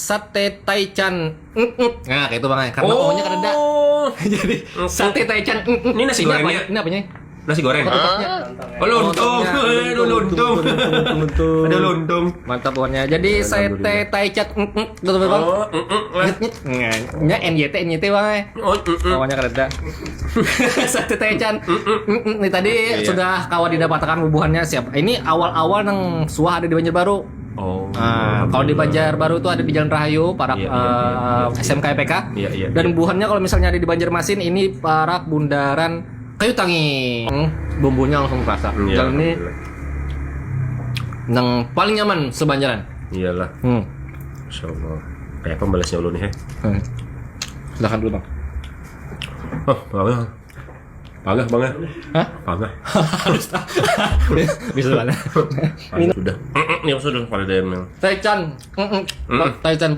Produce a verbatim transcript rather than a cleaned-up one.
sate taichan. Mm, mm. Nah, kayak itu, Bang. Karena oh-nya kadada. Oh, Jadi sate taichan. Mm, mm. Ini nasi Ini gorengnya? Apa? Ini apanya? Nasi goreng. Kotak-kotaknya. Oh, lontong. Lontong, Aduh, lontong. lontong, lontong, lontong. Ada lontong. Mantap pokoknya. Jadi sate taichan. Mm, mm. Tuh, Bang. Oh, mm, mm, lah. Nya N Y T, N Y T, Bang. Oh, mm, mm. Pokoknya kadada. Sate taichan. Mm, mm. Ini tadi Iya. Sudah kawa didapatakan bubuhannya siap. Ini awal-awal nang suah ada di Banjarbaru. Oh. Nah, kalau di Banjarbaru tuh ada di Jalan Rahayu, parak Iya, iya, iya, eh, S M K P K. Iya, iya, Dan iya. Bubuhannya kalau misalnya ada di Banjarmasin, ini parak bundaran Kayu Tangi. Hmm, bumbunya langsung terasa. Iya, Dan ini alhamdulillah. Yang paling nyaman sebanjaran. Iyalah. Hmm. Masya Allah. Kayak apa balasnya ulun nih, heh? Hmm. Silakan dulu, Bang. Oh, pangah. Pangah, pangah. Hah? Pangah. Bisa banget. Pangah sudah. Ini sudah pada dayang. Taichan. Mm-mm. Mm-mm. Taichan